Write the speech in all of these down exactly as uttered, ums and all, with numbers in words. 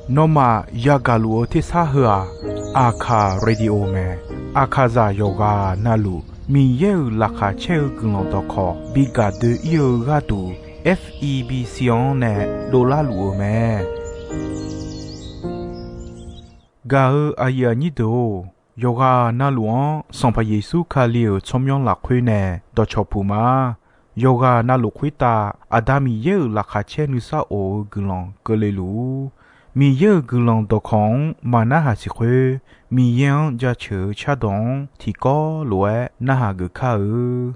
Nawmaf yagaq luf-eu tersar heu-aq, Aqkaq Radio mae. Aqkaqzaq yawqghaq navluf Miqyaer-euq laqkhaq caer-eu guiqlanq dawqkawq bi gaq doe-ir-eu gharduq, F E B C-anr nae dovlar luf-eu mae. Gaq-eu aqyuif aqnyir deuq-or, yawqghaq navluf-anr Sanqpaq Yeqsur Kali-euq tsawrmyanr lafkhoer nae dawqcawq puq ma. Yawqghaq navluf khoertav Aqda Miqyaer-euq laqkhaq caer nuisar of-eu guiqlanq keuvle luf-ur. Miqyaer-euq guiqlanq dawqkawq-anr maq narhaq siq khoer, Miqyaer-anr jaceuq-eu cardawq-anr tiqkawv lof-aer narhaq geuf kar-eu.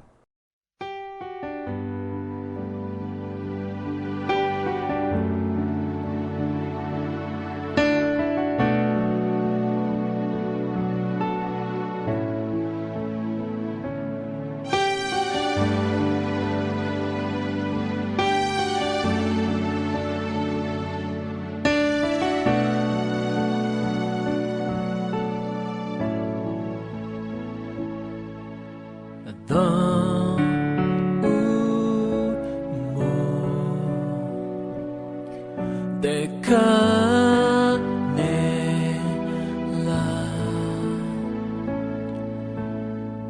Aqdan urmawr taef kar naeq lar,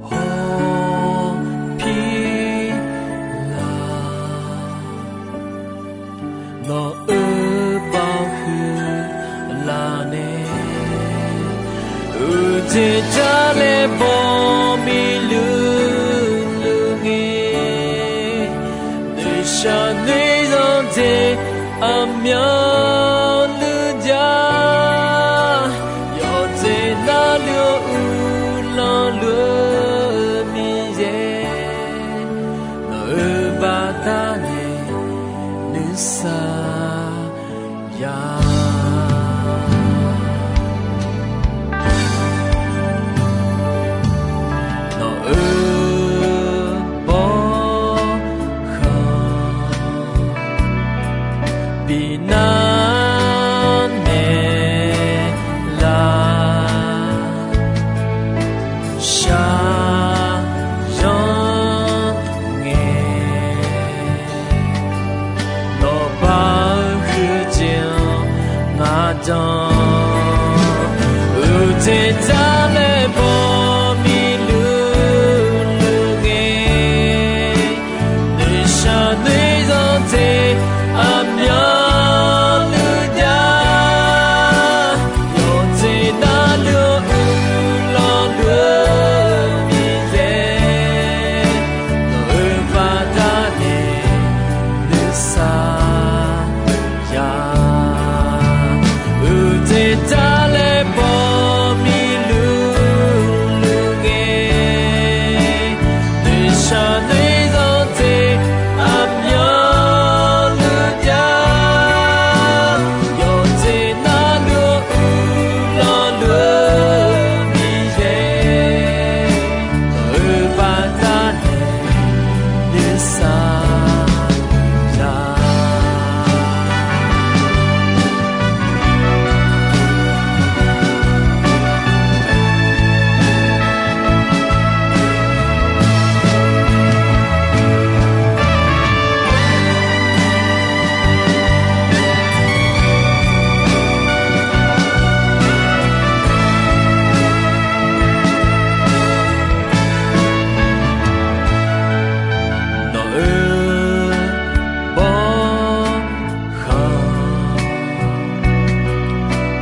hawpir lar, nawq-euq baoq huiq laf nae, uqteq jar laer baw miqluq luq ngae, noeqshaq noeqzanq jeq aqmyanluf jar, yawqjeq navluf-eu uqlanq luf-eu Miqyaer, nawq-euq baqdanae nuisar ya. Nawq-euq bawrkhanq bi nar naeq lar, shaqzanr ngae, nawq baoq huiq-eu jeq-anr ngar jan, uqteq jar laer baw miqluq luq ngae, noeqshaq noeqzanq jeq aqmyanluf jar, yawqjeq navluf-eu uqlanq luf-eu Miqyaer, nawq-euq baqdanae nuisar ya. Uqteq jar laer baw miqluq luq ngae, noeqshaq noeqzanq jeq aqmyanluf jar, yawqjeq navluf-eu uqlanq luf-eu Miqyaer, nawq-euq baqdanae nuisar ya. Nawq-euq bawrkhanq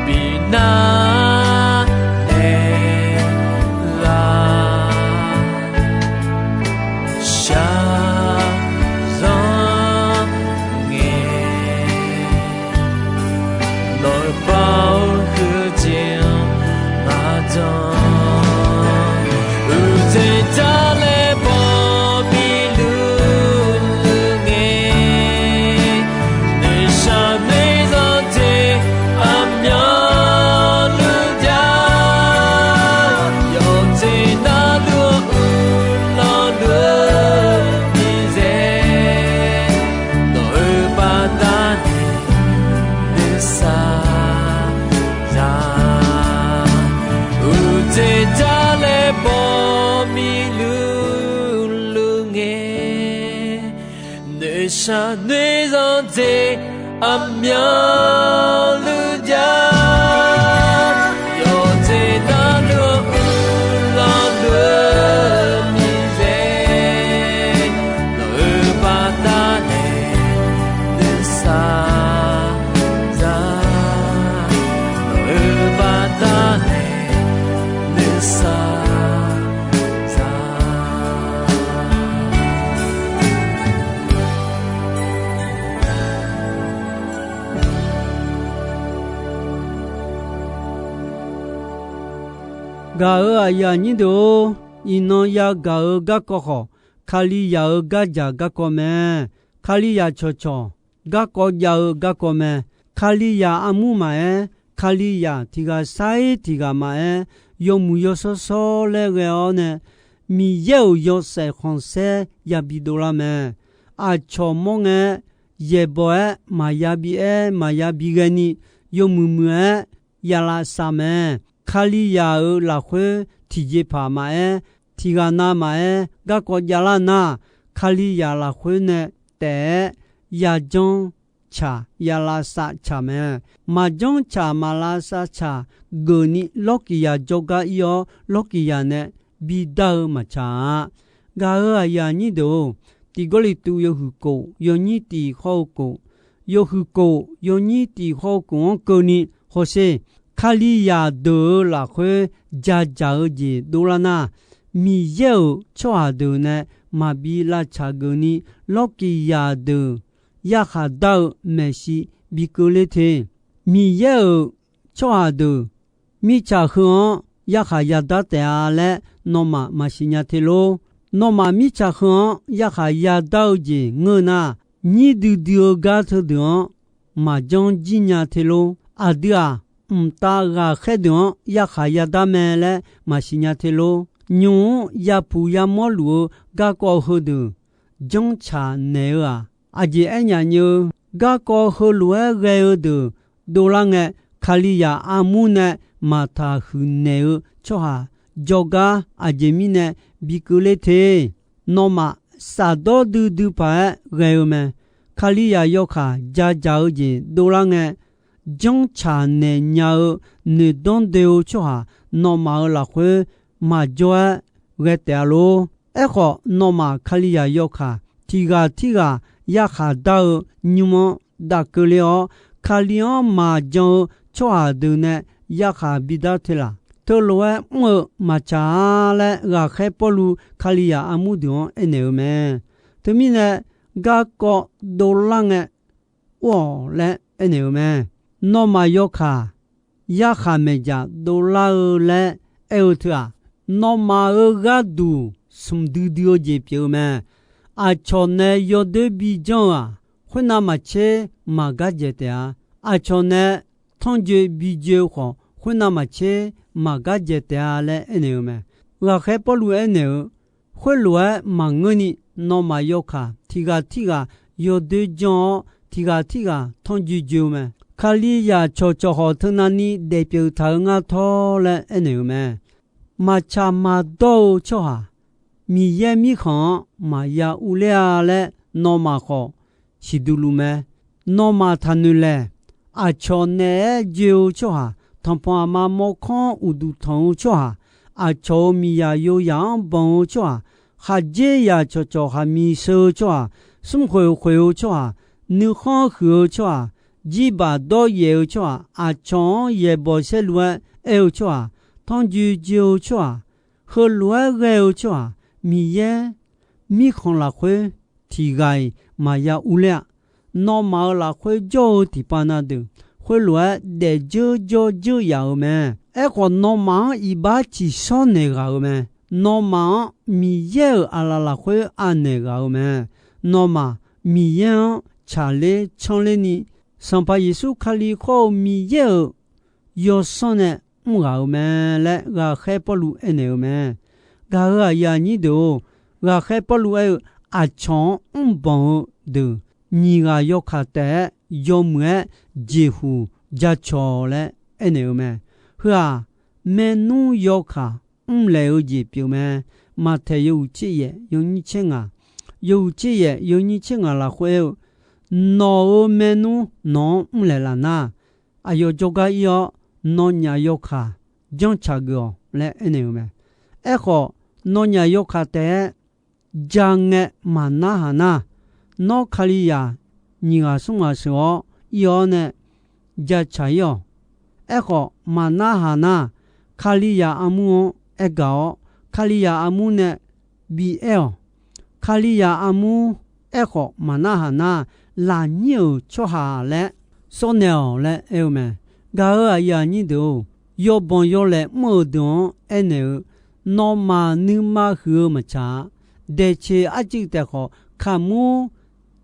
bi nar naeq lar, shaqzanr ngae, nawq-euq baoq huiq-eu jeq-anr ngar jan, uqteq jar laer baw miqluq luq ngae, noeqshaq noeqzanq jeq aqmyanluf jar, yawqjeq navluf-eu uqlanq luf-eu Miqyaer, nawq-euq baqdanae nuisar ya. Uqteq jar laer baw miqluq luq ngae, noeqshaq noeqzanq jeq Aqmyanluf ja, yawqjeq darluf-eu uiqlanq deuq miqyaer, nawq-euq baqdanae nuisar za, nawq-euq baqdanae nuisar za. Gaq-euq aqyuif aqnyir deuq-or, iqnan yagaq-eu garkawv khawf, Kalizaq-euq gardzaq garkawv mae. Kalizaq cawqcawq garkawv jav-eu garkawv mae. Kalizaq armur maqaer, Kalizaq tiq ghaq sar-ir tiq ghaq maqaer, yawmuiq yawshawr shawr laer ghae-awr nae, Miqyaer-euq yawshaef khanqsaer yabi dovlar mae. Aqcawq mawr ngae, yaeqbawq-aer maqya bi aer maqya bi ghaeni, yawmuiq muiq-aer ya lavsav mae. Kalizaq-euq lafkhoer tiqjeqpaq maqaer, tiq ghaq nav maqaer, garkawv javlar nar, Kalizaq lafkhoer nae taef-aer yajanr tsaq ya lavsav tsaq mae. Maqjanr tsaq maq lavsav tsaq geufni lawrkiq yaq jawrgar ir-awr, lawrkiq yaq nae bidar-eu maqtsaq-a. Gaq-euq aqyuif aqnyir deuq-or, Tiq Gawrliqtu yawhuiq kof yawnyir tiq hawr-eu kof, yawhuiq kof yawnyir tiq hawr-eu kof-anr keuvni hawsher. Kalizaq deuq-euq lafkhoer jadzaq-eu jeq dovlar nar, Miqyaer-euq tsawrhaq deuq nae maqbi lavtsaq geufni, lawrkiq yaq deuq yarkhaq dar-eu maeqshi bi keuvler te. Miqyaer-euq tsawrhaq deuq mirtsaq heu-anr yarkhaq yadar taef-a laer nawmaf maqsiq nya te lor. Nawmaf mirtsaq heu-anr yarkhaq yadar-eu jeq ngeur nar, nyir duidui-eu gar teudeuq-anr maqjanr jir nya te lor. Aqdui-aq, mqtav ghaqkhaer deuq-anr yarkhaq yadar mae laer maqsiq nya te lor. Nymq-mr yapuq yamawr luf-eu garkawv heudeuq janrtsaq naeq-eu-aq, aqjeq aernyaf nyeu-eu garkawv heulof-aer ghae-eu deuq dovlar ngae, Kalizaq armur nae maqtaq huiq naeq-eu tsawrhaq jawrgar aqjeq mirnae bi keuvler te. Nawmaf safdawr duidui paq-aer ghae-eu mae. Kalizaq yawkaq jadzaq-eu jeq dovlar ngae, janrtsaq naeq nya-eu noeqdanr doe-eu tsawrhaq nawmaf-euq lafkhoer maqjawr-aer ghae taef-a lor. Aerkhawf, nawmaf Kalizaq yawkaq tiq ghaq tirghaq yarkhaq dar-eu nymr-anr dav keuvler-awr, Kali-anr maqjan-eu tsawrhaq deuq nae yarkhaq bidar te laq. Teulof-aer mr-eu maqtsaq-a laer, ghaqkhaer Pawrluv Kalizaq armur deuq-anr aernaeq-eu mae. Teumirnae, garkawv dovlar ngae, or-awq laer aernaeq-eu mae. Nawmaf yawkaq yarkhaq maeqjaq dovlar-eu laer aer-eu teu-aq, nawmaf-euq gharduq smq duidui-eu jeq pyeuf-eu mae. Aqcawq nae yawdoer bijanr-eu-aq, khoernav maqtser maq gardzaeq taef-a. Aqcawq nae tanrjoe bijoe-eu khawf, khoernav maqtser maq gardzaeq taef-a laer aernaeq-eu mae. Ghaqkhaer Pawrluv aernaeq-eu, khoerlof-aer maqngeurni, nawmaf yawkaq tiq ghaq tirghaq yawdoer janr-awr, tiq ghaq tirghaq tanrjoe joe-eu mae. Kalizaq cawqcawq khawf teunavni daefpyeuf taq-eu ngar tawr laer aernaeq-eu mae. Maqtsaq maqdawr-eu tsawrhaq, Miqyaer mirkhanq-anr maqya urler-a laer nawmaf khawf siqduq luf mae. Nawmaf taqnoeq laeq. Aqcawq naeq-aer joe-eu tsawrhaq, tanqpanq aqma mawrkawr-anr uqduq tanq-eu tsawrhaq, aqcawq-euq miqzaq yoyaq-anr banq-eu tsawrhaq, khaqdzerzaq cawqcawq khaqmiq sheu-eu tsawrhaq, smrkhoeq khoeq-eu tsawrhaq, nuikhanr huiq-eu tsawrhaq, jirbaq dawryaef-eu tsawrhaq, aqcawq-anr yaeqbawq saerlu-aer aer-eu tsawrhaq, tanrjoe joe-eu tsawrhaq, heulof-aer ghae-eu tsawrhaq, Miqyaer mirkhanq lafkhoer tiq ghaq-iq maqya urler-a. Nawmaf-euq lafkhoer jawr-eu tiqpav na deuq, khoerlof-aer daefdzeur jawrdzeur yaf-euq mae. Aerkhawf, nawmaf-anr iqbax tsiqshawr naeq ghaq-euq mae. Nawmaf-anr Miqyaer-euq aqlaf lafkhoer anaeq ghaq-euq mae. Nawmaf Miqyaer-anr tsaqler tsanrlerni, Sanqpaq Yeqsur Kali khawr-eu Miqyaer-euq yawsanr nae mr ghaq-euq mae laer, ghaqkhaer Pawrluv aernaeq-eu mae. Gaq-euq aqyuif aqnyir deuq-or, ghaqkhaer Pawrluv aer-eu, aqcawq-anr mrbanq-eu deuq nyiq ghaq yawkaq taef-aer yawmuiq-aer jeqhuq jacawq laer aernaeq-eu mae. Heu-aq, maernmr yawkaq mrlaeq-eu jeq pyeuf mae. Maqtaeq yawhuiq tser yaef yawnyir tser ngaq, yawhuiq tser yaef yawnyir tser ngaq lafkhoer aer-eu, Nawq-euq maernmr nawq-anr mrlaeq laf nar, aqyawf jawrgar ir-awr, nawnyaf yawkaq janrtsaq geuf-awq laer aernaeq-eu mae. Aerkhawf, nawnyaf yawkaq taef-aer ja ngae maqnarhaq nar, nawr Kalizaq nyiq ghaq smr ghaq sheuq-awr ir-awr nae, jatsaq ir-awq. Aerkhawf, maqnarhaq nar, Kalizaq armur-anr aergaq-awr, Kalizaq armur nae bi aer-awq. Kalizaq armur aerkhawf maqnarhaq nar, lafnyir-euq tsawrhaq laer sawrnaeq-awq laer aer-eu mae. Gaq-euq aqyuif aqnyir deuq-or, yawbanq yawlaeq mr-euq deuq-anr aernaeq-eu, nawmaf nuima huiq-eu maqtsaq-a. Daeqceq arcuiv taef khawf, kaqmur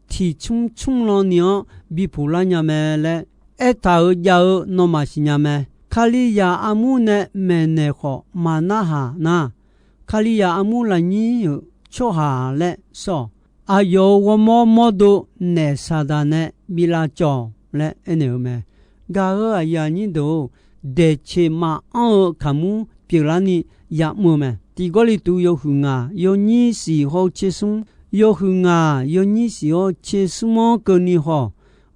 tiq cmr cmr lan ni-anr bi puq lar nya mae laer aertaq-euq jav-eu nawmaf siqnya mae. Kalizaq armur nae maeqnaeq khawf maqnarhaq nar, Kalizaq armur lafnyir-euq tsawrhaq laer sawr-awq. Aqyawf-euq ghawrmawr mawrdo naef Saqdaq nae bi lavcawv-awq laer aernaeq-eu mae. Gaq-euq aqyuif aqnyir deuq-or, daeqceq maqanr-eu kaqmur pyeuflarni yamr-eu mae. Tiq Gawrliqtu yawhuiq ngaq yawnyir siq hawr-eu tser smr, yawhuiq ngaq yawnyir siq hawr-eu tser smr-anr keuvni haw-awq.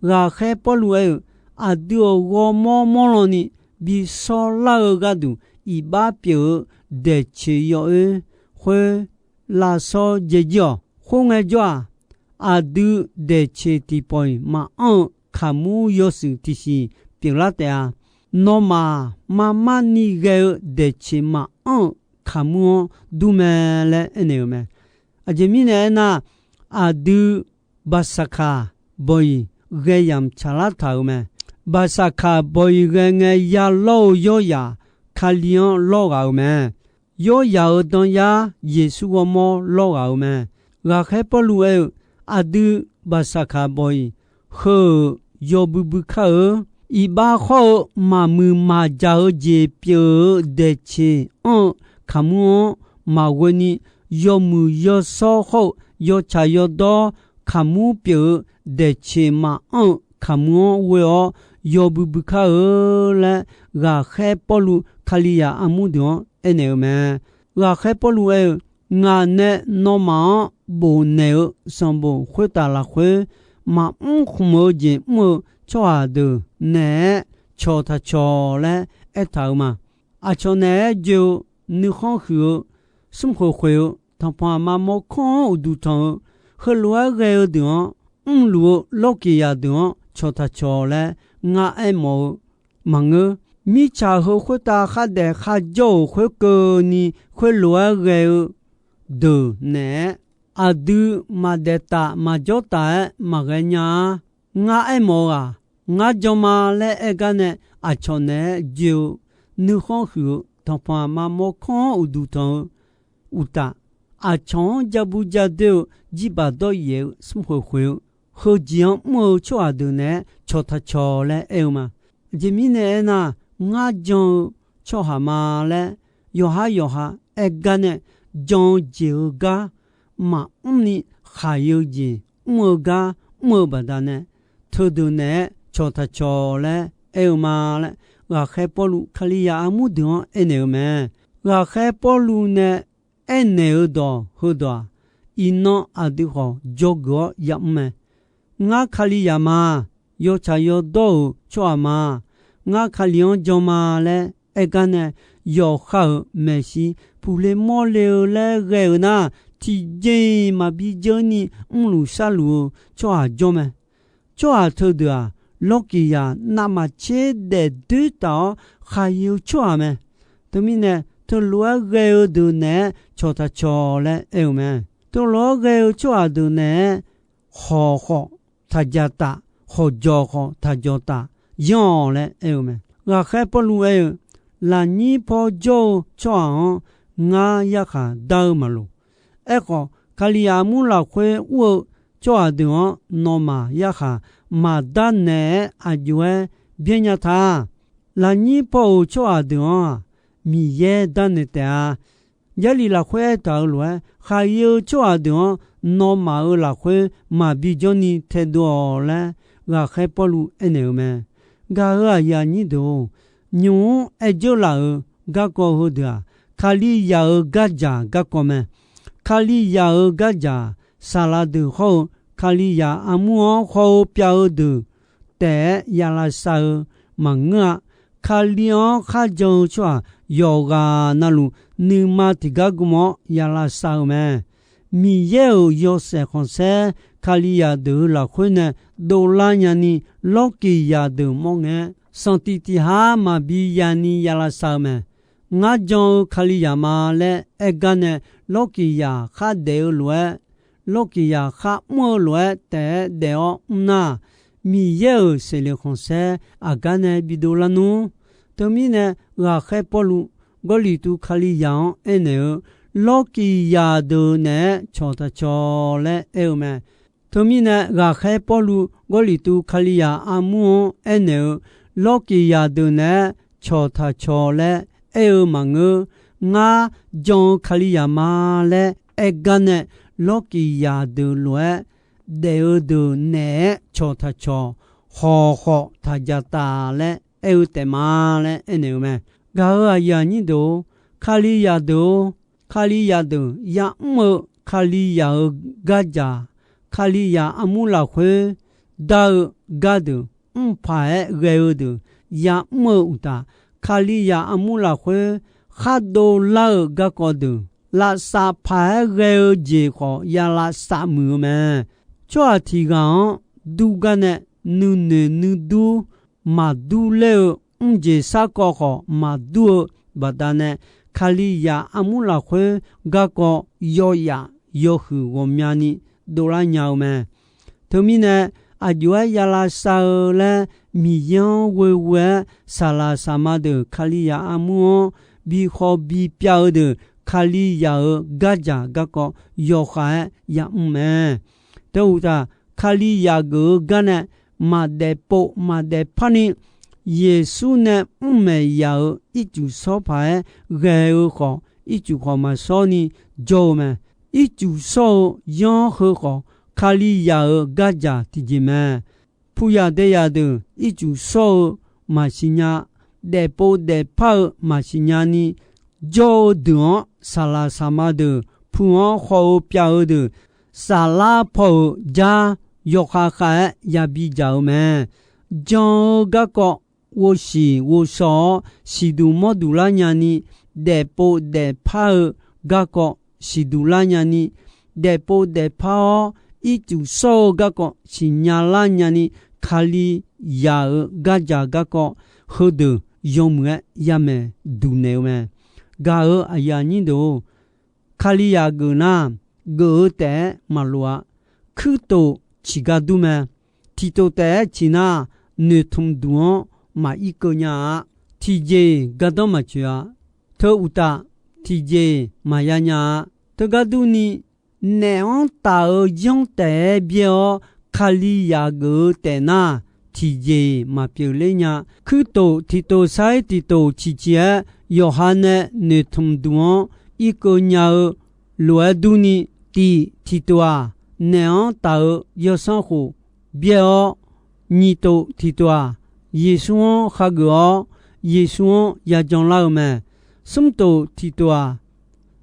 Ghaqkhaer Pawrluv aer-eu, aqdui-euq ghawrmawr mawrlan ni bi sawrlar-eu gharduq iqbax pyeuf-eu daeqceq yawoer khoer lavsawr jaeq jir-awq. Khoerngae jawr-aq, aqdui daeqceq tiqpawf-iq maqanr-eu kaqmur yawshuif tiqsiq pyeuflar taef-a. Nawmaf marmarni ghae-eu daeqceq maqanr-euq kaqmur-anr dur mae laer aernaeq-eu mae. Aqjeq mirnae aernar, aqdui Baqsaqkaq bawq-iq ghae yamq tsaqlar taq-euq mae. Baqsaqkaq bawq-iq ghae ngae ya lawr-eu yawryaq Kali-anr lawr ghaq-euq mae. Yawryaq-euq danyar Yeqsur ghawrmawr lawr ghaq-euq mae. Ghaqkhaer Pawrluv aer-eu, aqdui Baqsaqkaq bawq-iq heu-euq yawbui bui kar-eu, iqbax khawr-eu maqmuiq maqjaq-eu jeq pyeuf-eu daeqceq anr-eu kaqmur-anr maqghoe ni, yawmuiq yawshawr khawr-eu yawtsaq yawdawr kaqmur pyeuf-eu daeqceq maqanr-eu kaqmur-anr ghoe-awr yawbui bui kar-eu laer, ghaqkhaer Pawrluv Kalizaq armur deuq-anr aernaeq-eu mae. Ghaqkhaer Pawrluv aer-eu, ngaq nae nawmaf-anr bofnaeq-eu sanqbof khoertaf lafkhoer maqmr khmq-eu jeq mr-eu tsawrhaq deuq naeq-aer cawq taq cawq laer aertaq-eu ma. Aqcawq naeq-aer joe-eu, nuikhanr huiq-eu, smrkhoeq khoeq-eu, tanqpanq aqma mawrkawr-anr uqduq tanq-eu, heulof-aer ghae-eu deuq-anr, mrluf-eu lawrkiq yaq deuq-anr cawq taq cawq laer ngar aermawf-eu maqngeur. Mirtsaq heu khoertav khardaef kharjawr-euq khoerkeuvni khoerlof-aer ghae-eu deuq naeq-aer, aqdui maqdaef taf maqjawr taf-aer maqghae nya-a. Ngar aermawf-eu-aq, ngar jan ma laer aer gar nae aqcawq naeq-aer joe-eu, nuikhanr huiq-eu, tanqpanq aqma mawrkawr-anr uqduq tanq-eu uqtaf, aqcawq-anr ja bu ja doer-eu jirbaq dawryaef-eu smrkhoeq khoeq-eu, heujeq-anr mr-eu tsawrhaq deuq naeq-aer cawq taq cawq laer aer-eu ma. Aqjeq mirnae aernar, ngar jan-eu tsawrhaq ma laer yawqhar yawqha aer gar nae, jan-eu jeq-eu gar maqmr ni khaq-eu jeq mr-eu gar mr-eu baqdanae, teudeuq naeq-aer cawq taq cawq laer aer-eu ma laer, ghaqkhaer Pawrluv Kalizaq armur deuq-anr aernaeq-eu mae. Ghaqkhaer Pawrluv nae aernaeq-eu dawq heudawq-aq, iqnan aqdui khawf dzawgeuf-awr yamr mae. Ngar Kalizaq ma, yawtsaq yawdawr-euq tsawrhaq ma, ngar Kali-anr jan ma laer aer gar nae, yawqha-euq maeqshi puqle mawrle-eu laer ghae-eu nar, tiqjeq-iq maqbi jeur ni mrluf sharluf-eu tsawrhaq jawr mae. Tsawrhaq teudeuq-aq, lawrkiq yaq navmaqtser daef doer taf-awr khaq-eu tsawrhaq mae. Teumirnae, teulof-aer ghae-eu deuq naeq-aer cawq taq cawq laer aer-eu mae. Teulof-aer ghae-eu tsawrhaq deuq naeq-aer khawq khawf taq jaq taf, khawqjawq khawf taq jawq taf, yanr-awq laer aer-eu mae. Ghaqkhaer Pawrluv aer-eu, lafnyir paw jawr-eu tsawrhaq-anr ngar yarkhaq dar-eu maqloq. Aerkhawf, Kalizaq armur lafkhoer ur-eu tsawrhaq deuq-anr nawmaf yarkhaq maqdar naeq-aer aqjox-aer byaer nya ta. Lafnyir paw-euq tsawrhaq deuq-anr-aq, Miqyaer darnaeq taef-a. Jarlif lafkhoer aertaq-euq lof-aer, khaqi-eu tsawrhaq deuq-anr nawmaf-euq lafkhoer maqbi jawrni taedov-awq laer, ghaqkhaer Pawrluv aernaeq-eu mae. Gaq-euq aqyuif aqnyir deuq-or, nymq-mr aer dzeur laf-euq garkawv heudeuq-aq, Kalizaq-euq gardzaq garkawv mae. Kalizaq-euq gardzaq, saqlaq deuq hawr-eu Kalizaq armur-anr khawf-eu pyav-eu deuq taef-aer ya lavsav-eu maqngeur-a. Kali-anr kharjan-eu tsawrhaq yawqghaq navluf nuima tiqgar gm-awr ya lavsav-eu mae. Miqyaer-euq yawshaef khanqsaer Kalizaq deuq-eu lafkhoer nae dovlar nyani, lawrkiq zaqdeuq mawr ngae-aer, sanqtiq tiq har maqbi yani ya lavsav-eu mae. Ngar jan-eu Kalizaq ma laer aer gar nae, lawrkiq zaq khar daef-eu lof-aer, lawrkiq zaq khar mr-eu lof-aer taef-aer daef-awr mr nar, Miqyaer-euq seqleq khanqsaer aqgar nae bi dovlar nmr. Teumirnae, ghaqkhaer Pawrluv Gawrliqtu Kalizaq-anr aernaeq-eu, lawrkiq zaqdeuq naeq-aer cawq taq cawq laer aer-eu mae. Teumirnae, ghaqkhaer Pawrluv Gawrliqtu Kalizaq armur-anr aernaeq-eu, lawrkiq zaqdeuq naeq-aer cawq taq cawq laer aer-eu maqngeur. Ngar jan-eu Kalizaq ma laer aer gar nae, lawrkiq zaqdeuq lof-aer daef-eu deuq naeq-aer cawq taq cawq, hawq khawf taq jaq taf laer aer-eu taef ma laer aernaeq-eu mae. Gaq-euq aqyuif aqnyir deuq-or, Kalizaq deuq-or, Kalizaq deuq ya'mr-eu, Kalizaq-euq gardzaq, Kalizaq armur lafkhoer dar-eu gardeuq, mr paq-aer ghae-eu deuq ya'mr-eu uqtaf, Kalizaq armur lafkhoer khar dovlar-eu garkawv deuq, lavsav paq-aer ghae-eu jeq khawf ya lavsav muiq-eu mae. Tsawrhaq tiq ghaq-anr dur gar nae nuinoeq nuidur maqdur ler-eu, mrjeq sarkawv khawf maqdur-eu baqdanae, Kalizaq armur lafkhoer garkawv yawyaf yawhuiq ghawqmyani dovlar nya-eu mae. Teumirnae, aqjox-aer ya lavsav-eu laer Miqyaer-anr ghoe ghoe-aer, saqlaq saqma deuq Kalizaq armur-anr bi khawf bi pyav-eu deuq, Kalizaq-euq gardzaq garkawv yawkhav-aer yamr mae. Teu uqtaf, Kalizaq geuf-eu gar nae maqdaef pov maqdaef par ni, Yeqsur nae mr maeq yaf-euq ircuf shawr paq-aer ghae-eu khawf, ircuf khawf maqshawr ni jawr-eu mae. Ircuf shawr-eu yanr heu khawf, Kalizaq-euq gardzaq tiqjeq mae. Puqzaq daeyaq deuq ircuf shawr-eu maqsiq nya, daefpov daefpar-eu maqsiq nya ni, jawr-eu deuq-anr saqlaq saqma deuq pu-anr khawf-eu pyav-eu deuq, saflar paw-euq jar yawkhav khav-aer yabi dzaq-eu mae. Jan-eu garkawv ghovsiq ghovshaw-awr siqduq mawrduq lar nya ni, daefpov daefpar-eu garkawv siqduq lar nya ni, daefpov daefpar-awr ircuf shawr-eu garkawv siqnya lar nya ni, Kalizaq-euq gardzaq garkawv heudeuq yawmuiq-aer yamaeq duq naeq-eu mae. Gaq-euq aqyuif aqnyir deuq-or, Kalizaq geuf nar, geuf-eu taef-aer maqloq-a. Kuirtof ciqgar dur mae. Tiqtof taef-aer ciq nar, noeqtmq duq-anr maqir keuv nya-a. Tiqjeq-iq gardanr maqtsoeq-a. Teu uqtaf, tiqjeq-iq maqya nya-a. Teugar durni, naef-anr taf-eu yanr taef-aer byaer-awr Kalizaq geuf-eu taef nar, tiqjeq-iq maqpyeuf ler nya. Kuirtof tiqtof sar-ir tiqtof ciqciq-aer yawqha nae noeqtmq duq-anr irkeuv nya-eu lof-aer durni, tiq tiqtof-aq, naef-anr taf-eu yawsanr khof byaer-awr, nyiq tof tiqtof-aq, Yeqsur-anr khageuf-awr, Yeqsur-anr yajan lar-eu mae. Smr tof tiqtof-aq,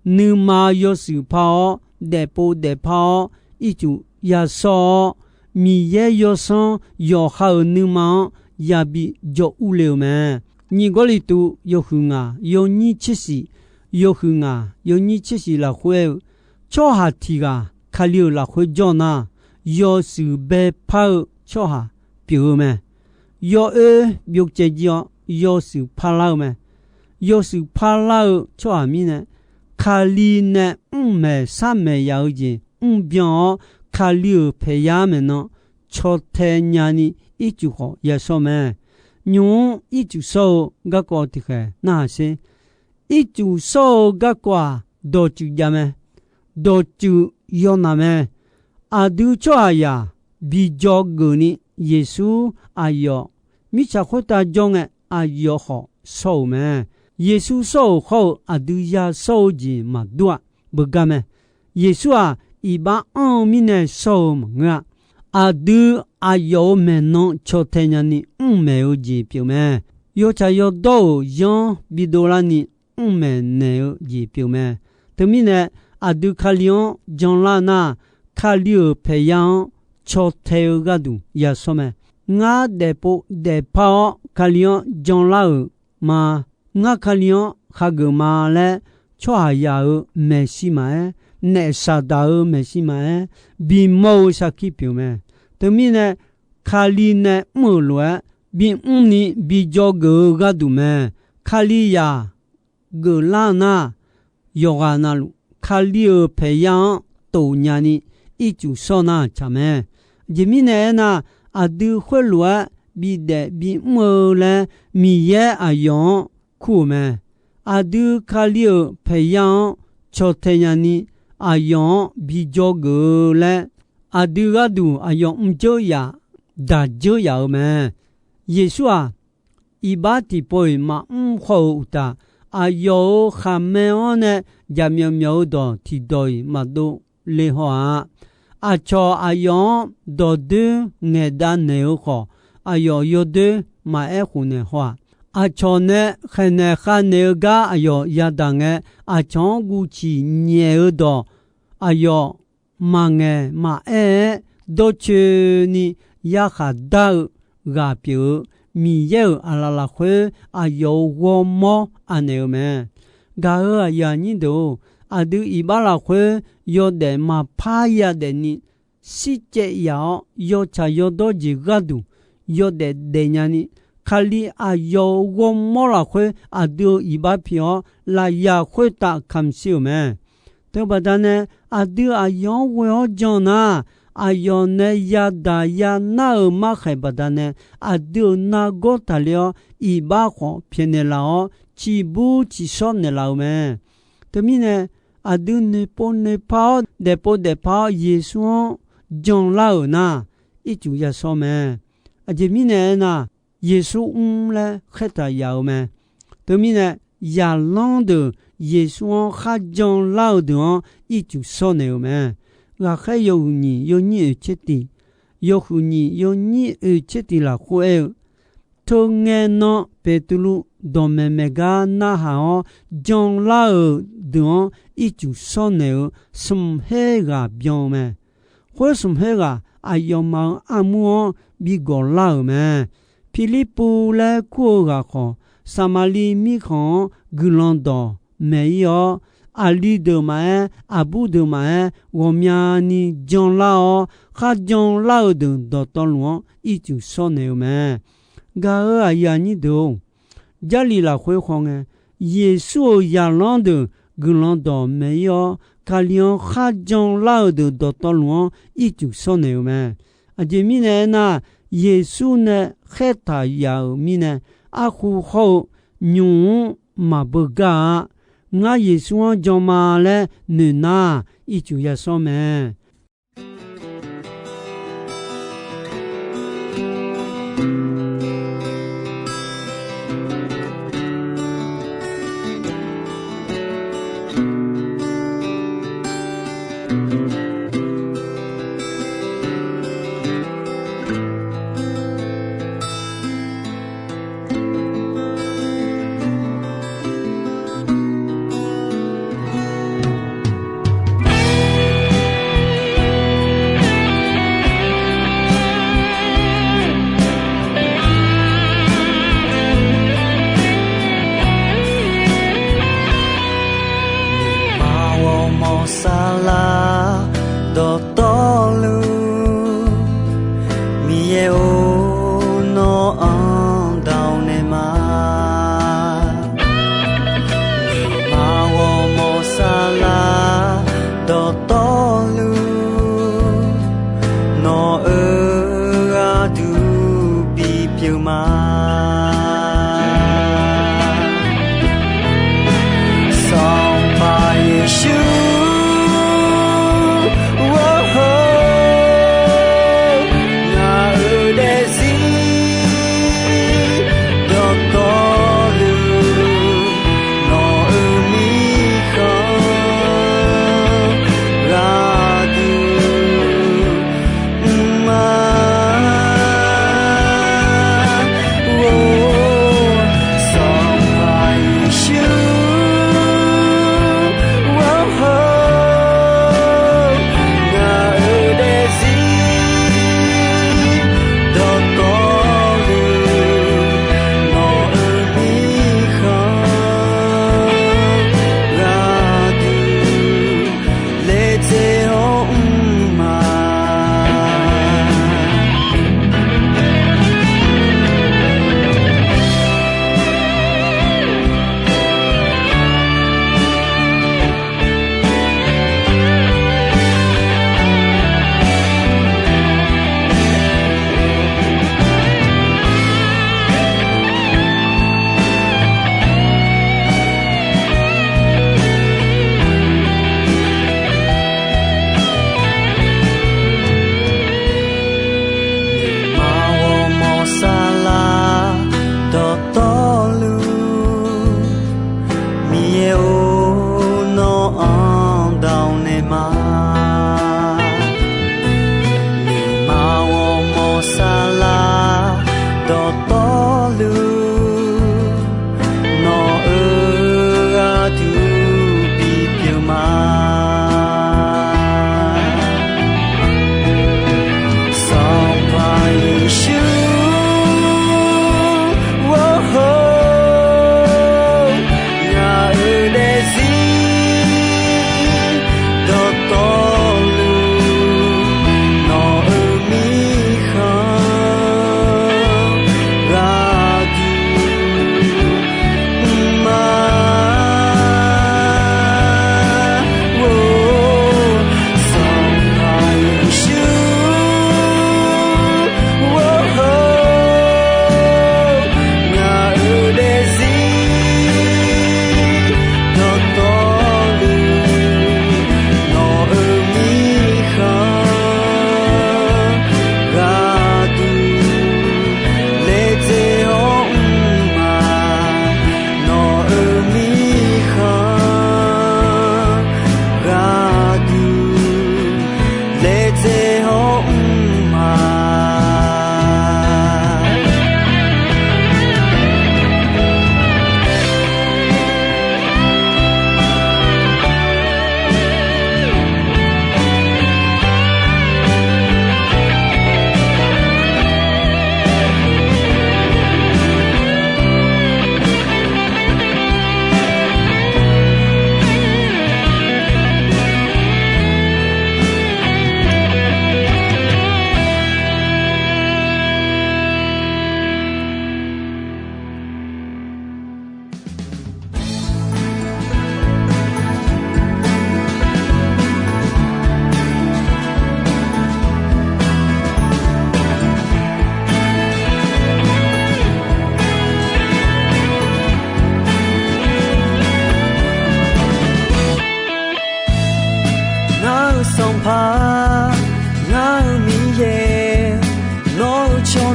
nuima yawshuif par-awr, daefpov daefpar-awr, ircuf yashawr-awr, Miqyaer yawsanr yawqha-euq nuima-anr yabi jawr urle-eu mae. Nyiq Gawrliqtu yawhuiq ngaq yawnyir tser shif, yawhuiq ngaq yawnyir tser shif lafkhoer-eu, tsawrhaq tiq ghaq Kali-euq lafkhoer jawr nar, yawshuif baepar-eu tsawrhaq pyeuf-eu mae. Yawoer byovcaev jir-awr yawshuif parlar-eu mae. Yawshuif parlar-eu tsawrhaq mirnae, Kali nae mr maeq shar maeq yaf-eu jeq mrbyan-awr, Kali-euq paeqyar maeqnan caw tae nyani ircuf khawf yashawr mae. Nymq-mr ircuf shawr-eu garkawv tiqkhaeq narhaq sher. Ircuf shawr-eu garkawv-aq, dawqtsuif jav mae. Dawqtsuif yawnaq mae. Aqdui tsawrhaqzaq bi jawr geufni, Yeqsur aqyawf mirtsaq khoertav jawr ngae, aqyawf khawf shawr-euq mae. Yeqsur shawr-euq khawr-eu aqdui ya shawr-eu jeq maqdur-a. Beugar mae. Yeqsur-aq, iqbax anr-eu mirnae shawr-eu maqngeur-a. Aqdui aqyawf-euq maeqnan caw tae nyani mr maeq-eu jeq pyeuf mae. Yawtsaq yawdawr-euq yanr bidov larni mr maeq naeq-eu jeq pyeuf mae. Teumirnae, aqdui Kali-anr janlar nar, Kali-euq paeqyar-anr caw tae-eu gharduq yashawr mae. Ngar daefpov daefpar-awr Kali-anr janlar-euq ma. Ngar Kali-anr khageuf ma laer tsawrhaqzaq-euq maeqshi maqaer, naef Saqdaq-euq maeqshi maqaer, bimawr-eu sarkir pyeuf mae. Teumirnae, Kali nae mr-euq lof-aer bimr ni bijawr geuf-eu gharduq mae. Kalizaq geuflar-eu nar, yawqghaq navluf Kali-euq paeqya-anr tof nyani ircuf shawr nar tsaq mae. Aqjeq mirnae aernar, aqdui khoerlof-aer bidaef bimr-eu laer Miqyaer aqyawf-anr kur-euq mae. Aqdui Kali-euq paeqya-anr caw tae nyani aqyawf-anr bijawr geuf-eu laer, aqdui gharduq aqyawf mrdzeur yaf, daq dzeur yaf-euq mae. Yeqsur-aq, iqbax tiqpov-iq maqmr khawr-euq uqtaf, aqyawf-euq khaqmae-anr nae jaqmyawf myawf-eu dawq tiqdawq-iq maqdov le haw-a. Aqcawq aqyawf-anr dawqdoer ngaeqdav naeq-eu khawf, aqyawf yawdoer maqaer khofnaeq haw-aq. Aqcawq nae khaeqnaeq khavnaeq-eu gar aqyawf yadaq ngae, aqcawq-anr guvciq nyaef-eu dawq aqyawf maqngaeq maqaer-aer dawrcoeni yarkhaq dar-eu ghaq pyeuf-eu Miqyaer-euq aqlaf lafkhoer aqyawf-euq ghawrmawr anaeq-eu mae. Gaq-euq aqyuif aqnyir deuq-or, aqdui iqbax lafkhoer yawdaef maqpar yadaef ni shircaev yaf-awr, yawtsaq yawdawr jeq gharduq yawdaef daefnya ni, Kali aqyawf-euq ghawrmawr lafkhoer aqdui-euq iqbax pi-awr, lafyaq khoertav kamq shir-euq mae. Teubaqda nae, aqdui aqyawf-anr ghoe-awr jan nar, aqyawf nae yadaq yanar-euq markhaeq baqdanae, aqdui-euq nargawr taqler-awr, iqbax khawf pyaeqnaeq laf-awr, ciqbur ciqshawr naeqlaf-euq mae. Teumirnae, aqdui noeqpov noeqpar-awr, daefpov daefpar-awr, Yeqsur-anr janlar-euq nar, ircuf yashawr mae. Aqjeq mirnae aernar, Yeqsur mr laer khaertaq yaf-euq mae. Teumirnae, zaqlanr deuq Yeqsur-anr kharjan lar-eu deuq-anr ircuf shawrnaeq-euq mae. Ghaqkhaer yawhuiq nyiq yawnyir oeq tser tiq, yawhuiq nyiq yawnyir oeq tser tiq lafkhoer aer-eu, teu ngae nan Beqtuvluv dawqmaeq maeq gar narhaq-awr janlar-euq deuq-anr ircuf shawrnaeq-eu smq her ghaq byan-eu mae. Khoer smq her ghaq aqyawfmaf-euq armur-anr bi gawq lar-euq mae. Pirlirpuv laer kur-eu ghaq khawf, Saqmaqliv mirkhanq-anr guiqlanq dawq maeq-ir-awr, aqli deuq maqaer, aqbur deuq maqaer, ghawqmyani janlar-awr, kharjan lar-eu deuq dawqtawvluf-anr ircuf shawrnaeq-eu mae. Gaq-euq aqyuif aqnyir deuq-or, Jarlif lafkhoer khawf ngae, Yeqsur-euq zaqlanr deuq guiqlanq dawq maeq-ir-awr, Kali-anr kharjan lar-eu deuq dawqtawvluf-anr ircuf shawrnaeq-euq mae. Aqjeq mirnae aernar, Yeqsur nae khaertaq yaf-euq mirnae, arhu hawr-eu nymq-mr maqbeugar-a. Ngar Yeqsur-anr jan ma laer noeqnar, ircuf yashawr mae. Aqmawr ghawrmawr saflar dawqtawvluf, Miqyaer-or, nawr-anr dawq naeq ma. Aqmawr ghawrmawr saflar dawqtawvluf, nawq-euq gharduq bipyeuf ma. Sanqpaq Yeqsur, ngaq-euq daefzir dawqtawvluf, nawq-euq mirkhanq gharduq mr ma.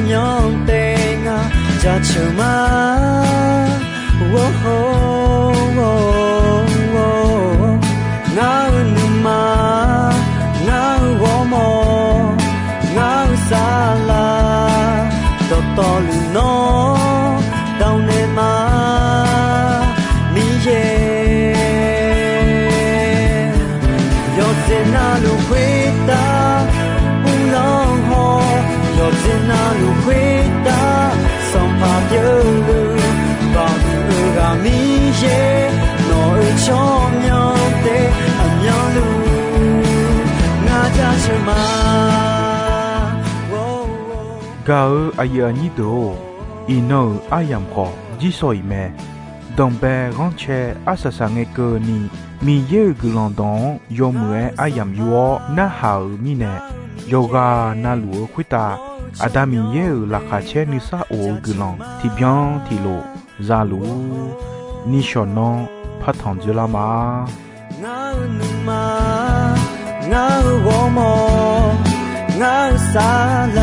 myanr taef ngar jaceuq ma. Ngar-eu nuima, ngar-eu ghawrmawr, ngar-eu saflar, dawqtawvluf nawr dawq naeq ma, Miqyaer. Yawqjeq navluf khoertav uvlanr haw, yawqjeq navluf khoertav sanqpaq pyeuf-eu, Baoq huiq-eu ghaq Miqyaer, nawq-euq tsawrmyanr taef aqmyanluf ngar jaceuq ma. Gaq-eu aqyuif aqnyir deuq-or, iqnan-euq aryamq khawf jirsawq iq mae. Danqbae ghanrcae arsaq saqngae keuvni, Miqyaer-euq guiqlanq dawq-anr yawmuiq-aer aryamq yur-awr narhaq-euq mirnae, yawqghaq navluf-eu khoertav Aqda Miqyaer-euq laqkhaq caer nuisar of-eu guiqlanq tiqbyan tiqlof za luf-ur. Nishawq nanr partanq dzoerlar ma. Ngar-eu nuima, ngar-eu ghawrmawr, ngar-eu saflar,